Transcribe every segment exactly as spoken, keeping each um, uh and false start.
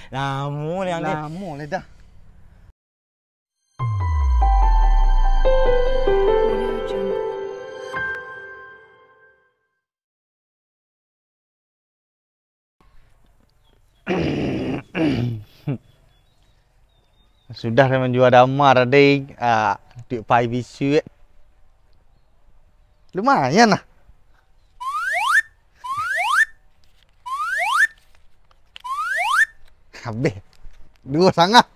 Lamo nian, Dek. Lamo lah dah. Sudah lah manjua damar tadi, ah, duit pai bisuak. Lumayan lah. Habih. Duo sangah.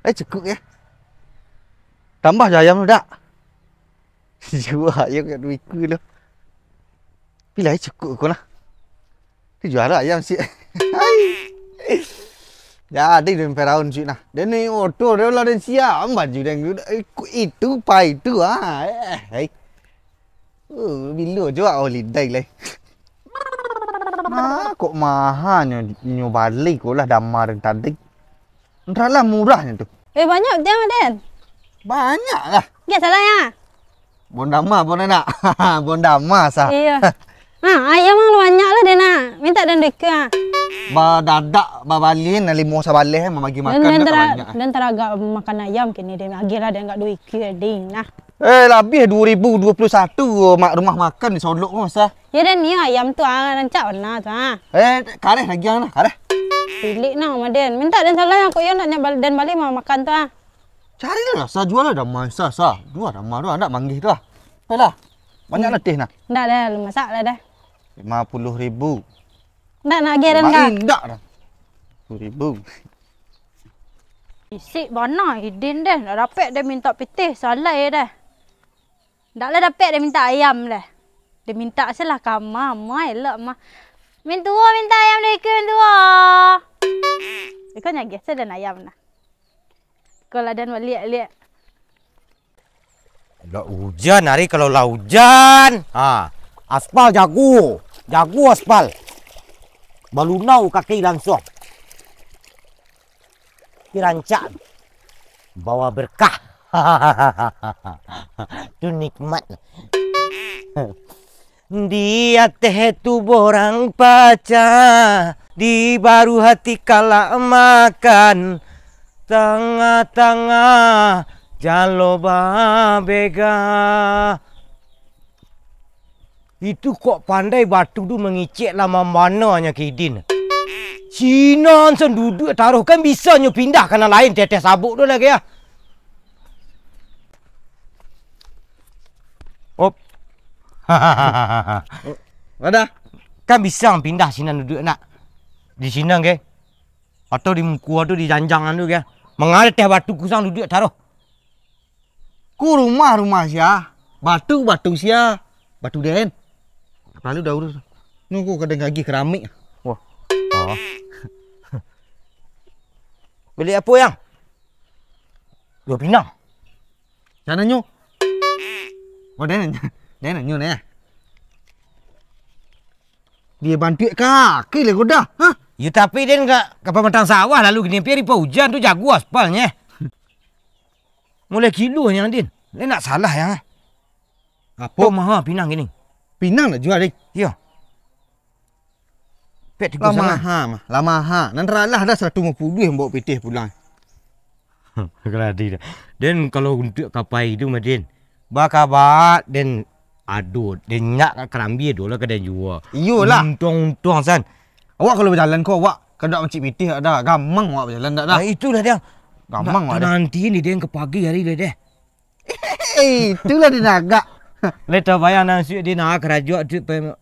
Eh, cukuik, yo. Tambah jo ayam tu, dak? Jua ayam kat duo ikua tu. Pilih cukuik ko lah. Tu jua lah ayam siak. Jadi den Firaun siak nah. Den ni oto den lah den siap. Baju den tu, eh, itu pai tu, ah. Eh, hei. Oh, bilo juo holiday lai. Ah, kok mahanyo nyo bali ko lah damar tadi. Ndak lah murahnyo tu. Eh, banyak tiang, Den. Banyak lah. Gak salah ya? Bon dama, bon anak. Bon dama sah. Iya. Ha, ayam mang banyak lah, Den, nak. Minta den duit ke, ah. Badadak, babalin, limo sabaleh, mambagi makan, den, den dak tara-, banyak. Den taragak makan ayam kini, Den. Agiah lah, Den, agak duit ke, Den, nah. Eh, labiah duo ribu duo puluh satu mak rumah makan di Solok tu, masa. Ya, Den, ni ayam tu, ah, rancak bana tu, ah. Eh, kareh lagi, ah, nah, kareh. Pilik nah, Maden. Minta den salah yang kok iyo nak nyak bal-, den bali ma-, makan tu, ah. Carilah lah, sa jual lah, damai, sa, sa. Dua damai tu, anak manggih tu, ah. Apalah? Banyak letih, nah. Ndak dah, lu masak lah dah. Lima puluh ribu. Ndak nak agiah den, Mak, kak? Indak dah. Sepuluh ribu. Isik bana Idin deh, ndak dapek deh minta pitih, salai deh. Ndak lah dapek deh minta ayam deh. Deh minta se lah ka ma, ma elok ma. Mintuo minta ayam deh iko mintuo. Iko nyagiah se den ayam nah. Iko lah den baliak-liak. Lah ujan hari kalau lah ujan. Ha, aspal jago. Jago aspal. Balunau kaki langsuang. Dirancak. Bawa berkah. Tu nikmat. Di ateh tu borang pacah, di baru hati kalak makan, tangah-tangah jalo babega. Itu kok pandai batu tu mangicek lah mambananyo Kidin. Sinan sen duduak taruh, kan bisa nyo pindah ka nan lain, teteh sabuk tu lagi ah. Op. Wadah. Kan bisa pindah sinan duduak nak. Di sinan ke? Atau di muko tu, di janjang tu ke? Mangareteh batu kusang duduak taruh. Ku rumah, rumah sia. Batu, batu sia. Batu den. Lalu dah urus. Nunggu kadang lagi keramik. Wah. Oh. Beli apa yang? Dua pinang. Cara nyo. Oh, den, den nyo ni. Dia bantuak kaki lah godah. Hah? Ya, tapi den ka, ka pamatang sawah lalu gini, pi hari pa ujan tu jago aspalnyo. Mulai kilo yang, Din. Lai nak salah yang, ah. Apo? Kok maha pinang kini? Pinang nak jual, Dik? Iyo. Pek tigo sangat. Lah maha mah, lah maha. Nan ralah dah saratuih limo puluah mambaok pitih pulang. Kaladi dah. Den, kalau untuak kapai tu mah, Den, bakabak den ado, den nyak ka karambia ado lah ka den jua. Iyolah. Untuang-untuang san. Awak kalau bajalan ko, awak kada mancik pitih dak dah. Gamang awak bajalan dak dah. Ah, itulah dia. Gamang awak dah. Nanti ni den ka pagi hari dah deh. Eh, itulah dia nagak. Lai tabayang nan suik dia nak karajo tu pe-,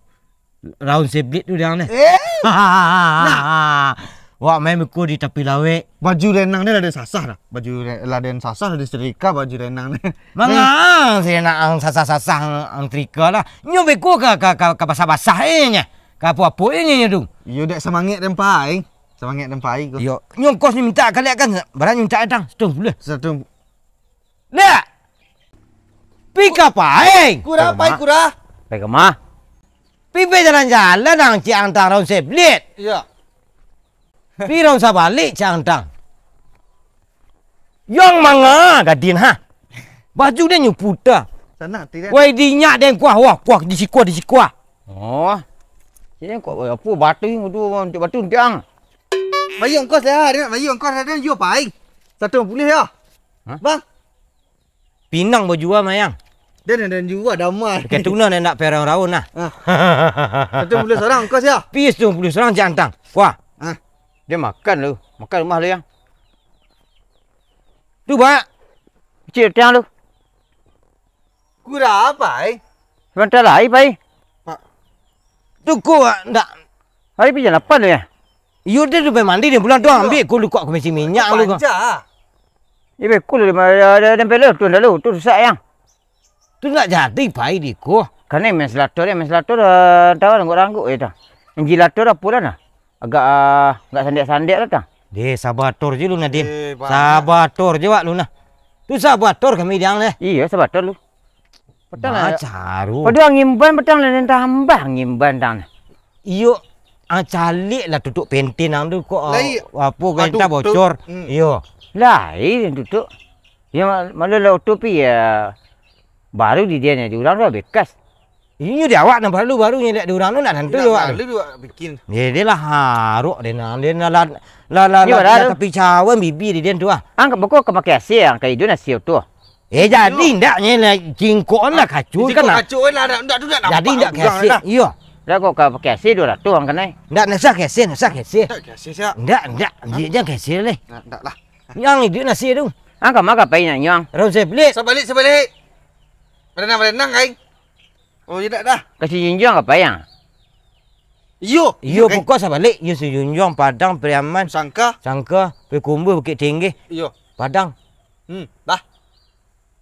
raun seblit tu dia ni. Eh. Nah. Wak main beko di tapi lawek. Baju renang dia lah den sasah dah. Baju re-, lah den sasah, lah den setrika baju renang ni. Manga si nak ang sasah-sasah ang trika lah. Nyo beko ka, ka, ka, ka basah-basah eh nya. Ka apo-apo eh nya tu. Iyo dek samangek den pai. Samangek den pai ko. Iyo, nyo kos ni minta kaliak kan. Barang minta datang. Satu bulan. Satu. Dak! Pi ka pai? Kura, pai kura? Pai ka ma? Pi bajalan-jalan ang cik antang raun seblit. Iyo. Pi raun sabalik cik antang. Yang manga gadin ha? Baju dia nyuputa. Tanang, ati den. Woi, dinyak den kuah, wah, kuah di siko, di siko. Oh. Sini kok apo batu ni, tu, batu, batu, tiang. Bayi ongkos lah, den nak bayi ongkos lah, den, yo pai. Satu limo puluah yo. Hah? Bang. Pinang bajua, Mayang. Den, den jua damai. Kayak tu nah, nak perang raun nah. Ah. Satu limo puluah sorang ongkos yo. Pis tu limo puluah sorang jantang. Kuah. Ah. Dia makan lu. Makan rumah lu, Yang. Tu, Pak. Kecil tiang tu. Kurang apa, ai? Sabanta lai, pai. Pak. Tu ko, ah, ndak. Hari pi jam lapan tu, yo? Iyo, dia tu pai mandi, dia pulang tu, ambiak ko lukak ko masi minyak lu ko. Panjang, ah. Iyo, baik ko lu, dia, dia, dia, dia, tu, dah lu, tu rusak, Yang. Tu ndak jadi pai di ko. Karena main selator, dia main selator, ah, tawa rangguk-rangguk je tu. Injilator apo lah nah. Agak, ah, agak sandiak-sandiak lah tah. Deh, sabator je lu nah, Din. Eh, banyak. Sabator je wak lu nah. Tu sabator kami diang deh. Iyo, sabator lu. Patang lah. Macaru. Pado angin ban patang lah, nan tambah angin ban tang. Iyo, ah, caliak lah tutup penten ang tu kok, ah, lah, iyo. Apo, aduh, genta bocor. Hmm. Iyo. Lah, iyo tutup. Yo, ma-, malu lah oto pi, yo, baru di dia ni, di urang tu bekas. Inyo di awak nan paralu baru nyelek di urang tu, ndak tantu di awak tu. Ndak, lalu awak bikin. Ye, dia lah harok dia nah. Dia nah lah, lah, lah, tapi cawan bibi di dia tu ah. Ang beko ka pakai A C, ang ka iduan A C oto. Eh, jadi ndak nyelek jingkok lah kacau kan lah. Jingkok kacau lah, ndak, ndak tu ndak nampak. Jadi ndak kesek, iyo. Dah kok ka pakai A C duo ratuih ang kanai. Ndak, ndak usah kesek, ndak usah kesek. Ndak kesek, siap. Ndak, ndak, dia jangan kesek leh. Ndak, ndak lah. Yang iduik nasi tu. Ang ka ma ka pai nak nyuang? Raun Seplik. Sabalik, sabalik. Barenang, barenang, kai. Oh, indak dah. Ka Sijunjuang ka pai ang? Iyo. Iyo, kai. Pokok sabalik. Iyo, Sijunjuang, Padang, Pariaman. Sangka. Sangka, Payakumbuah, Bukittinggi. Iyo. Padang. Hmm, dah.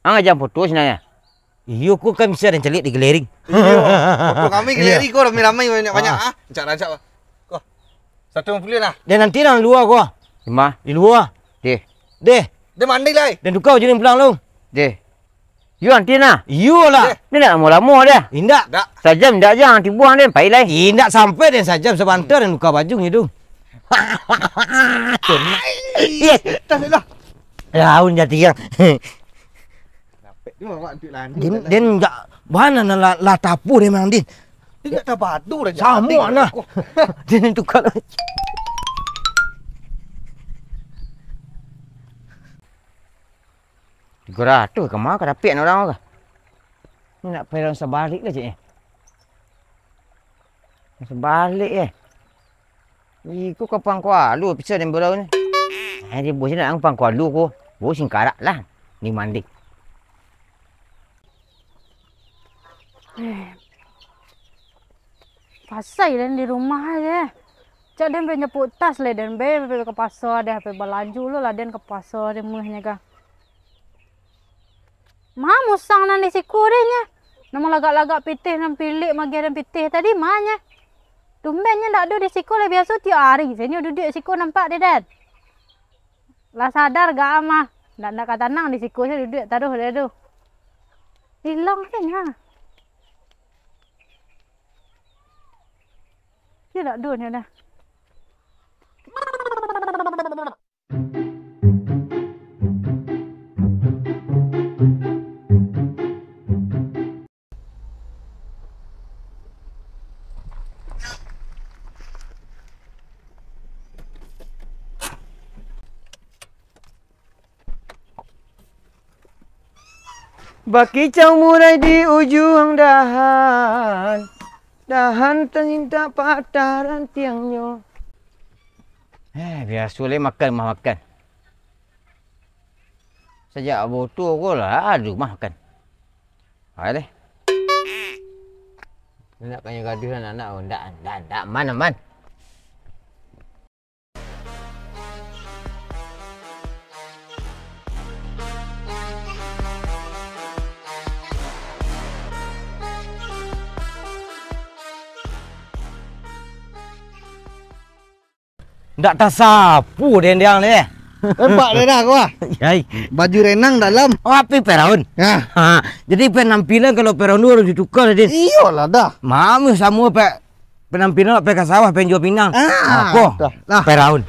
Ang aja foto sinan yo. Iyo, ko kan bisa den caliak di galeriang. Iyo. Foto kami galeriang ko ramai-ramai banyak-banyak ah. Rancak-rancak. Ko. Satu limo puluah lah. Den nanti nang lua ko. Di ma? Di lua. Deh. Deh. Den mandi lai. Den tukar baju den pulang lu. Deh. Yo nanti nah. Iyolah. Deh. Ni ndak lamo-lamo deh. Indak. Ndak. Sajam ndak, jan tibuang den, pai lai. Indak sampai den sajam, sabanta den tukar baju ngitu. Yes. Dah, dah. Raun jadi yang. Din, den ndak bana lah, lah tapu den mang, Din. Indak tabadu raja. Samo nah. Den tukar. Tigo ratuih ka ma ka dapek urang ka? Ni nak pai sabalik lah cek ni. Sabalik eh. Iko ka Pangkualu, bisa den berau ni. Eh, dia bos nak Pangkualu ko. Bos singkarak lah. Ni mandi. Eh. Pasai den di rumah aja. Cak den pai nyapuik tas lai den, pai, pai ka pasa deh, pai balanjo lo lah den ka pasa deh muahnyo ka. Ma musang nan di siko deh nyo. Nan malagak-lagak pitih, nan pilik magiah den pitih tadi, ma nyo? Tumben nyo ndak ado di siko lah, biaso tiok ari se nyo duduak siko nampak deh den. Lah sadar gak amah, ndak, ndak ka tanang di siko se duduak taruih deh tu. Ilang se nyo. Yo ndak ado nyo dah. Bakicau murai di ujuang dahan, dahan talintak patah rantiangnyo. Eh, biaso lai makan mah makan. Sajak boto ko lah ado mah makan. Ai deh. Nak kanyo gaduh anak-anak, ndak, ndak, ndak, aman, aman. Ndak tasapu den diang deh. Nampak deh dah ko ah. Yai. Baju renang dalam. Oh, api peraun. Nah. Ha, jadi penampilan kalau peraun tu harus ditukar, Din. Iyolah dah. Mamu samo pe penampilan pe ka sawah, penjual pinang. Ah, ha, ko. Dah. Lah. Peraun.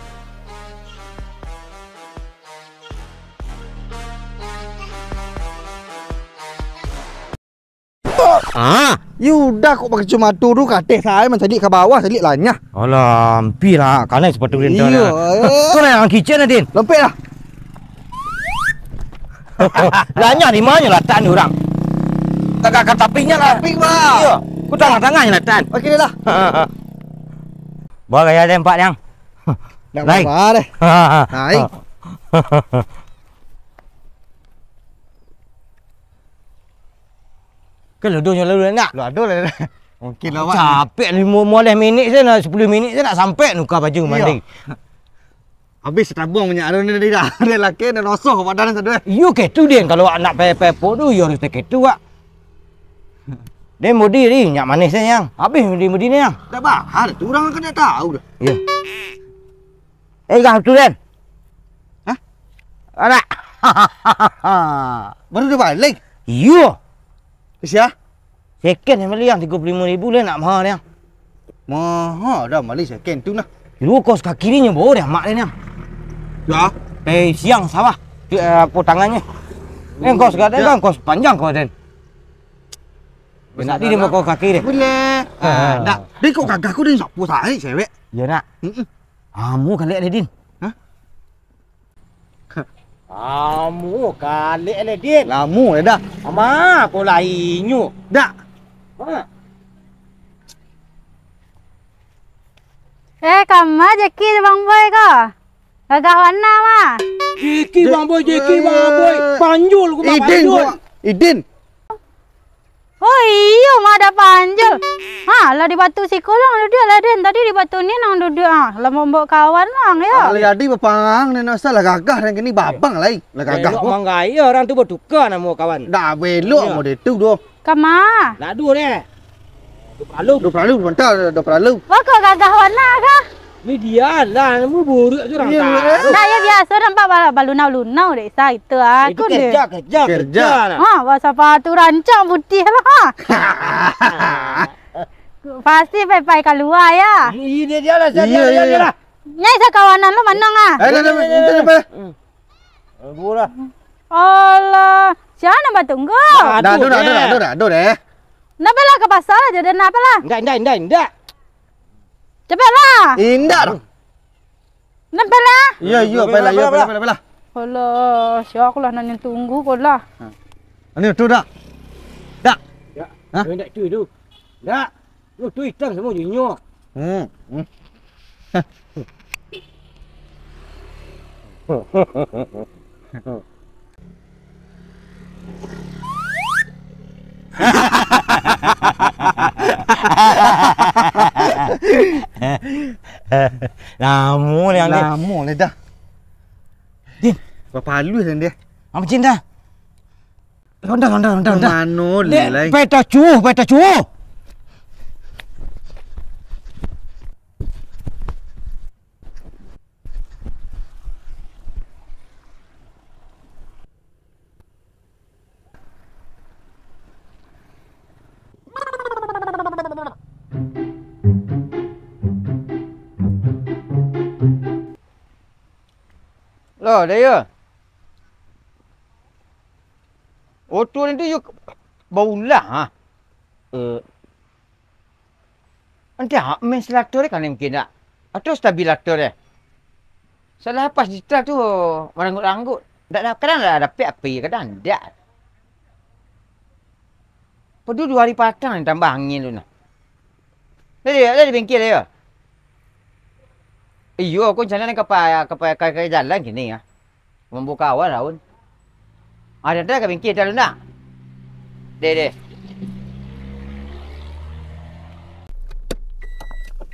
Ah. Yo udah, kok pakai kacamata tu, ka ateh sae mancaliak, ka bawah caliak lanyah. Alah, ampilah, kanai sapatu den tu. Iyo, eh. Kau lah nan kicek, Din. Lompek lah. Lanyah di ma nyo latak ni urang? Ka, ka, ka tapi nyo lah. Tapi, Bang. Iyo. Ku tangah-tangah nyo latak. Oke lah. Bagaya den, Pak, yang. Ndak apa deh. Naik. Kan lo ado nyo lalu nak? Lo ado lah. Mungkin lah, Wak. Capek limo, limo baleh minik se, nak sapuluah minik se nak sampai nuka baju mandi. Iyo. Habis tabuang minyak tu ni tadi dah. Ado laki dah rosoh badan satu, eh. Iyo, ketu, Din. Kalau awak nak pe-, pepok tu, iyo harus ketu, Wak. Din body ni, minyak manih se, yang. Habis Din body ni, yang. Dak bahal tu, urang kan dak tahu dah. Iyo. Eh, gah tu, Den. Hah? Anak. Baru dah balik? Iyo. Sia? Second yang bali, yang tigo puluah limo ribu lah, nak maha, yang. Maha dah bali second tu nah. Lu kaus kaki ni nyo bawa deh, mak dia, yang. Ya. Eh, siang sawah. Tu, eh, apa tangannya? Eh, kaus gadai kan, kaus panjang kau, Den. Nak di dia kaus kaki deh. Boleh. Ah. Nak. Dia kok gagah kau, dia sapu saik, cewek. Ya, nak. Mm-mm. Amu kali ada, Din. Hah? Amu kalek le, Din. Lamo le dah. Ama ko lai inyo. Dak. Ha. Eh, kama Jeki Bang Boy ko? Gagah wana mah. Jeki Bang Boy, Jeki Bang Boy. Panjul ko, Bang, Idin panjul. Ko. Idin. Oh iyo, mah ado panjul. Ha, lah di batu siko lah duduak lah, Den. Tadi di batu ni nan duduak, ha. Lah mambao kawan lah, yo. Ah, lah jadi baparang ni, nak salah gagah dan kini babang lai. Lah gagah. Elok ko. Manggayo urang tu batuka namo kawan. Dah belok. Iyo. Model tu doh. Kama? Nak duo deh. Duo peralu. Duo peralu, mantap, duo peralu. Wah, kok gagah wana kah? Ni dia lah, namo buruak tu urang. Iyo, tahu. Nah, yo biaso nampak bal-, balunau-lunau dek sa itu ah. Itu aku deh. Kerja, kerja, kerja. Kerja lah. Ha, wah sapatu rancak putih lah. Pasti pai-pai kalua ya. Iyo, dia, dia lah, dia, iyo, dia, iyo, dia iyo. Lah. Nyai sakawanan lo manang ah. Eh, dah, dah, dah, dah, dah. Hmm. Tunggu lah. Alah, sia nan batunggu? Dah, dah, dah, dah, dah, dah, dah, dah. Nah, balah ka pasa lah, jadi nah, balah. Indak, indak, indak, indak. Capeklah. Indak. Nah, balah. Iyo, iyo, balah, balah, balah, balah, balah. Alah, sia ko lah nan tunggu ko lah. Ha. Ani tu dak? Dak. Ya. Hah? Indak tu, tu. Dak. Yo, tu itam samo jo inyo. Hmm. Hmm. Lamo ni, Din. Lamo ni dah. Din. Berapa halus dia? Apa cinta? Ronda, ronda, ronda, ronda. Mano lai? Pai tacuh, pai tacuh. Lo, dah yo. Oto ni tu yo baulah, ha. Eh, Antah, main selator kan mungkin tak? Atau stabilator eh? Salah pas di tu maranggut-ranggut. Ndak, kadang lah dapek api, kadang ndak. Padu duo hari patang ni tambah angin tu nah. Dah, dah, dah di bengkel dah yo? Iyo, aku rencana ni ka pa-, ka pa-, ka, ka jalan kini ah. Mambuka awal daun. Ah, dah, dah ka bingkih dah lu nak. Deh, deh.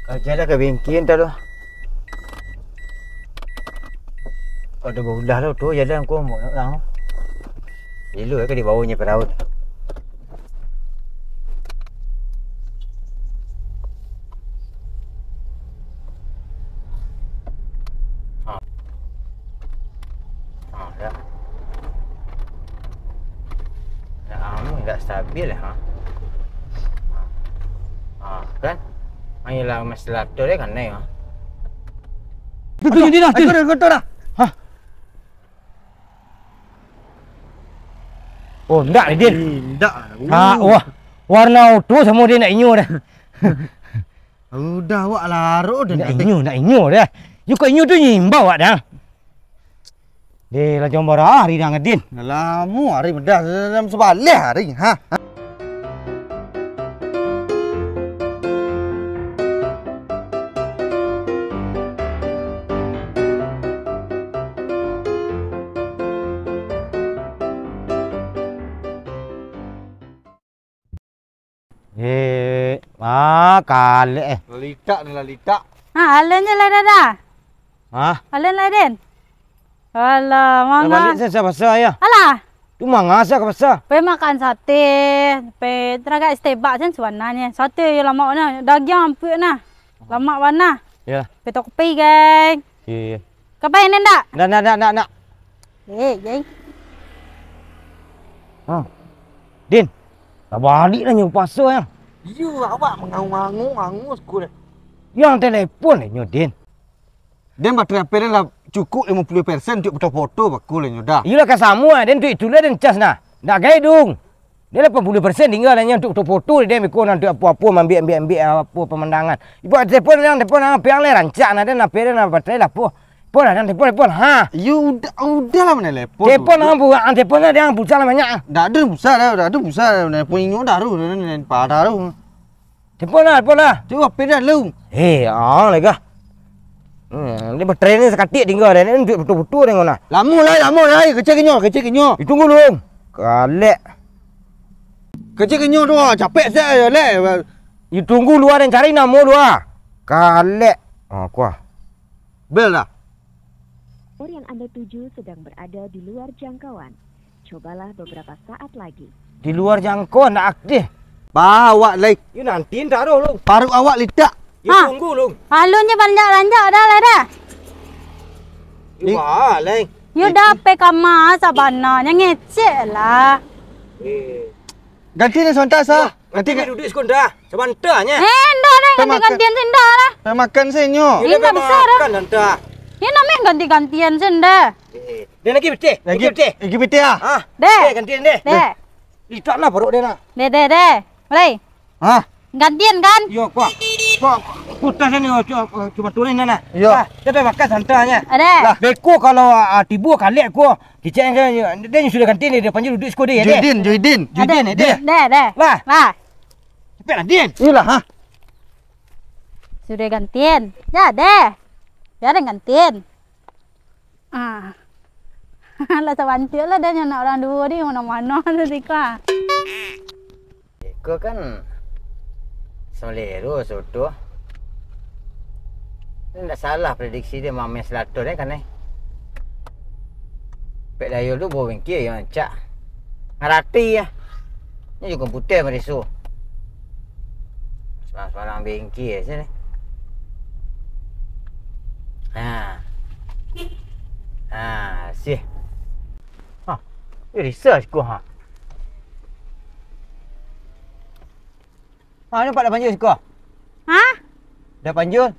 Kaja dah ka bingkih dah lu. Aduh, baulah lah tu, jalan aku mau nak lang. Elok ka dibawa nya perahu. Ha. Ha, dah. Dah, anu, ndak stabil, ha. Ha, kan? Ayolah, masalah tu dia kan, ha. Betul, dia dah, dia. Aku dah, aku dah. Ha? Oh, ndak, Din. Eh, ndak. Ha, wah. Warna oto samo den ndak inyo doh. Udah awak larok dah. Ndak inyo, ndak inyo doh. Yo kok inyo tu nyo imbau awak doh. Deh, lah jam bara hari dah ngadin. Lah lamo hari bedah, jam sabaleh hari. Ha? Eh, ah, kalek eh. Lalitak ni, lalitak. Ha, alun je lah, Dada. Hah? Alun lah, Din. Alah, manga. Balik saya, saya pasar ya. Alah. Tu manga saya ke pasar. Pai makan sate, pai taragak setebak sen sabananyo. Sate yo lamak bana, dagiang ampuik nah. Lamak bana. Ya. Pai toko pai, geng. Iya, iya. Ka pai ni ndak? Ndak, ndak, ndak, ndak, ndak. Eh, geng. Ha. Din, lah balik lah nyo paso ya. Iyo, awak mangangu-angu, angu siko deh. Yang telepon lah nyo, Din. Den baterai H P den lah cukuik limo puluah persen untuak foto-foto, bako lah nyo dah. Iyolah, ka samo ah, den untuak itulah den cas nah. Ndak gai dung. Den lapan puluah persen tingga lah nyo untuak foto-foto, den beko nah untuak apo-apo, maambiak-ambiak apo pemandangan. Ibo telepon, yang telepon, ah, piang lah rancak nah, den H P den lah baterai lah apo. Telepon lah, den telepon, telepon. Ha. Iyo, udah, udah lah manelepon. Telepon tu. Ah, bu-, ah, telepon lah, den pulsa lah banyak ah. Ndak ado pulsa dah, ndak ado pulsa dah, telepon inyo dah tu, den, den, padah tu. Telepon lah, telepon lah. Tu H P dah lu. Eh, ah, lai kah. Hmm, ni baterai ni sakatik tingga dah. Ni duit putu-putu tengok nah. Lamo lai, lamo lai. Kecek inyo, kecek inyo. Ditunggu lu. Kalek. Kecek inyo tu, ah, capek siap je, lek. Ditunggu lu, ah, den cari namo lu, ah. Kalek. Ah, kuah. Bel dah. Nomor yang Anda tuju sedang berada di luar jangkauan. Cobalah beberapa saat lagi. Di luar jangkauan, ndak aktif. Ba awak lai. Yo nanti ndak doh, Long. Paruik awak litak. Yo tunggu, Long. Alun je balanjak-lanjak dah lah dah. Yo ba lai. Yo dah, pai kama sabananyo, ngecek lah. Eh. Ganti ni sabanta, sa. Ganti ni duduak siko ndak. Sabanta nyo. Eh, ndak dah, ganti-gantian se ndak lah. Pai makan se nyo. Indak bisa dah. Makan ndak. Yo namonyo ganti-gantian se ndak. Eh, den lagi pitih, lagi pitih. Lagi pitih ah. Ah. Deh. Deh, gantian deh. Deh. Litak lah paruik den nah. Deh, deh, deh. Mulai. Hah? Gantian kan? Yo, kuah. Kuah, kuah teh ni, cu-, cu-, cuma turun nah. Yo. Ah, den pai makan santanyo. Ado. Lah, beko kalau, ah, tibo kalek ko, cicak den, den sudah gantian deh, den panggil duduak siko deh, deh. Juidin, Juidin. Juidin, deh. Deh, deh. Lah. Lah. Capek lah, Din. Iyolah, ha. Sudah gantian. Ya, deh. Ya, den gantian. Ah. Lah tabantuak lah dah nyo anak urang duo ni, mano-mano tu siko, ah. Iko kan salero soto. Ndak salah prediksi den, Mameh Selaton, eh, kan, eh. Pek Dayol tu bao bengke yang rancak. Ngarati, ah. Ni jo komputer mareso. Sambarang-sambarang bengke sajo ni. Ha. Ha, sih. Ha. Eh, research ko, ha. Ha, nampak dah panjul siko? Ha? Dah panjul?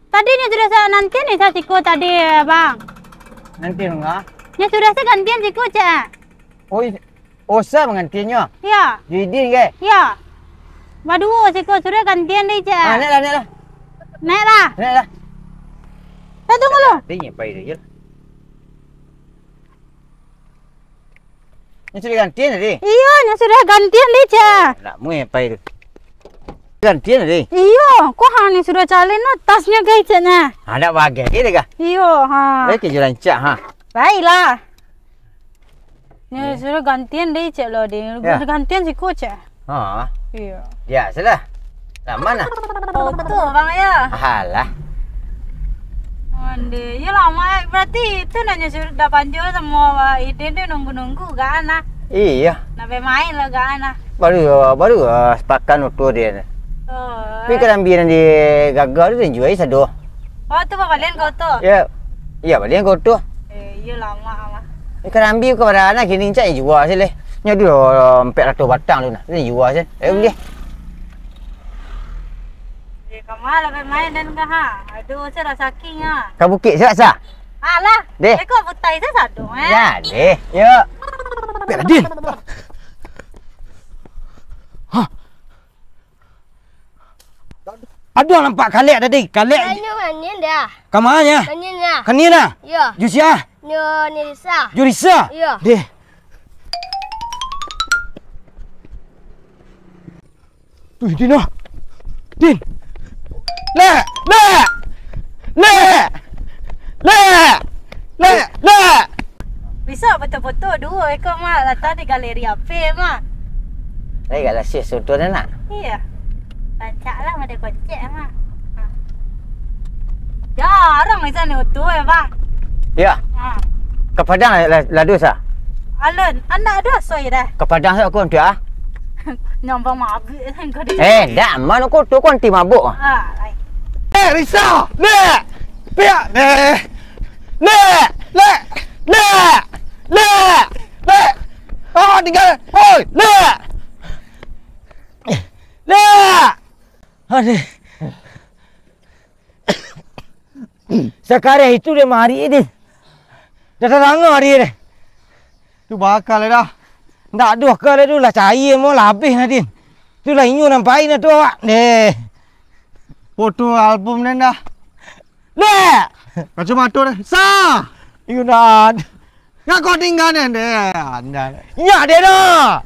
Tadi nyo sudah sa-, nanti ni sa siko tadi, Bang. Nanti nyo, ha? Nyo sudah sa gantian siko, cek. Oh, i-, oh, sa mangantiannyo? Iyo. Juidin ke? Iyo. Baduo siko sudah gantian deh, cek. Ha, naiklah, naiklah. Naiklah. Naiklah. Eh, tunggu lu. Tadi nyo pai tu je. Nyo sudah gantian tadi? Iyo, nyo sudah gantian deh, cek. Nak mui apai tu. Gantian tadi? Iyo, ko ha ni sudah calin lah tasnyo, gai, ceknyo. Ha, nak bagai dia kah? Iyo, ha. Baik je rancak, ha. Baiklah. Nyo sudah gantian deh, cek lo, deh. Ya. Gantian siko, cek. Ha. Iyo. Ya, salah. Lah, mano? Foto, Bang, yo. Alah. Onde, yo lamo, eh. Berarti itu nyo sudah panjul samo Idin tu nunggu-nunggu, kan, ah? Iyo. Nak bamain lah, kan, ah? Baru, baru, ah, sapakan waktu dia. Oh. Tapi karambia nan di Gaga tu, dia jual sado. Oh, tu babalian kau tu? Ya. Iya, balian kau tu. Eh, iyo lamo, mah. Eh, karambia kau pada anak kini cak jual sih leh. Nyo dulu ampek ratuih batang tu nah. Ni jual sih. Eh, beli. Eh, kama lah bamain den kah, ha? Aduh, sa rasaki nya. Ka bukik sa, sa? Alah. Deh. Iko butai sa sado, eh. Ya, deh. Yo. Ampek lah, Din. Ha? Aduh, nampak kalek tadi. Kalek. Inyo manin dah. Ka ma nyo? Manin lah. Ka nia lah? Iyo. Jo sia? Nyo Nirisa. Jo Nirisa? Iyo. Deh. Tuh, Din ah. Din. Lek, lek. Lek. Lek. Lek, lek. Bisa foto-foto duo eko mah, latak di galeri H P mah. Lai gak lah sis foto dah nak. Iya. Rancak lah, ada kocek mah. Jarang di sana foto eh, Bang. Ya. Ha. Ka Padang lah, lah, lah duo sa. Alun, anak duo soi dah. Ka Padang sa aku nanti ah. Nyombong mabuk kan kau di. Eh, dak, mano kau tu kau nanti mabuk. Ah, lai. Eh, Risa, lek. Piak, lek. Lek, lek, lek, lek, lek. Ah, tinggal. Oi, lek. Lek. Aduh. Sakareh itu deh mari deh. Dah tadanga deh. Tu bakal dah. Ndak ado akal tu lah, cayia mo lah abih nah, Din. Tu lah inyo nampai nah tu awak. Deh. Foto album den dah. Lek! Kacamato dah. Sa! Yunan. Ngak kau tinggal den deh. Anda. Nyak deh dah.